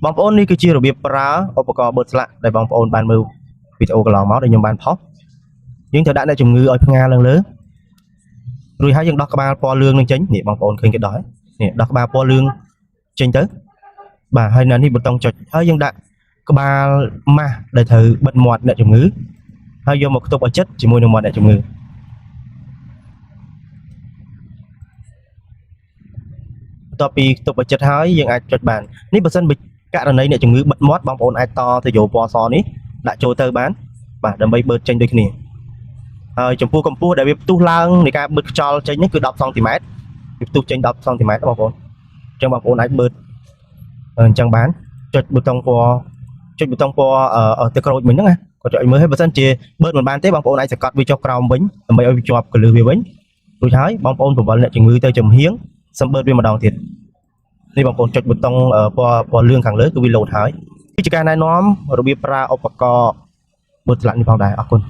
បងប្អូននេះគឺជារបៀបប្រើឧបករណ៍បឺតស្លាកដែលបងប្អូនបានមើលវីដេអូកន្លងមកដែលខ្ញុំបានផុសយើងត្រូវដាក់អ្នកជំងឺឲ្យផ្ងាឡើងលើរួចហើយយើងដោះក្បាលពណ៌លឿងនឹងចេញនេះបងប្អូនឃើញគេដោះហើយនេះដោះក្បាលពណ៌លឿងចេញទៅបាទហើយនៅនេះប៊ូតុងចុចហើយយើងដាក់ក្បាលម៉ាស់ដែលត្រូវបិទមាត់អ្នកជំងឺហើយយកមកខ្ទប់ឲ្យជិតជាមួយនឹងមាត់អ្នកជំងឺបន្ទាប់ពីខ្ទប់ឲ្យជិតហើយយើងអាចចុចបាននេះបើសិនបើករណីអ្នកជំងឺបិទមាត់បងប្អូនអាចតទៅយោពណ៌សនេះដាក់ចូលទៅបានបាទដើម្បីបឺតចេញដូចគ្នាហើយចំពោះកម្ពស់ដែលវាផ្ទុះឡើងនៃការបឺតខ្យល់ចេញនេះគឺ10សង់ទីម៉ែត្រវាផ្ទុះចេញ10សង់ទីម៉ែត្របងប្អូនអញ្ចឹងបងប្អូនអាចបឺតអញ្ចឹងបានចុចប៊ូតុងពណ៌ចុចប៊ូតុងពណ៌ទឹកក្រូចមិញហ្នឹងណាគាត់ចុចឲ្យមើលឲ្យបើសិនជាបឺតមិនបានទេបងប្អូនអាចសង្កត់វាចុះក្រោមវិញដើម្បីឲ្យវាជាប់កលឹះវាវិញរួចហើយបងប្អូនបង្វិលអ្នកជំងឺទៅចំហៀងសំបឺតវាម្ដងទៀតនេះបងប្អូនចុចប៊ូតុងពណ៌ពណ៌លឿងខាងលើគឺវាលោតហើយគឺជាការណែនាំរបៀបប្រើឧបករណ៍បឺតស្លាកនេះផងដែរអរគុណ។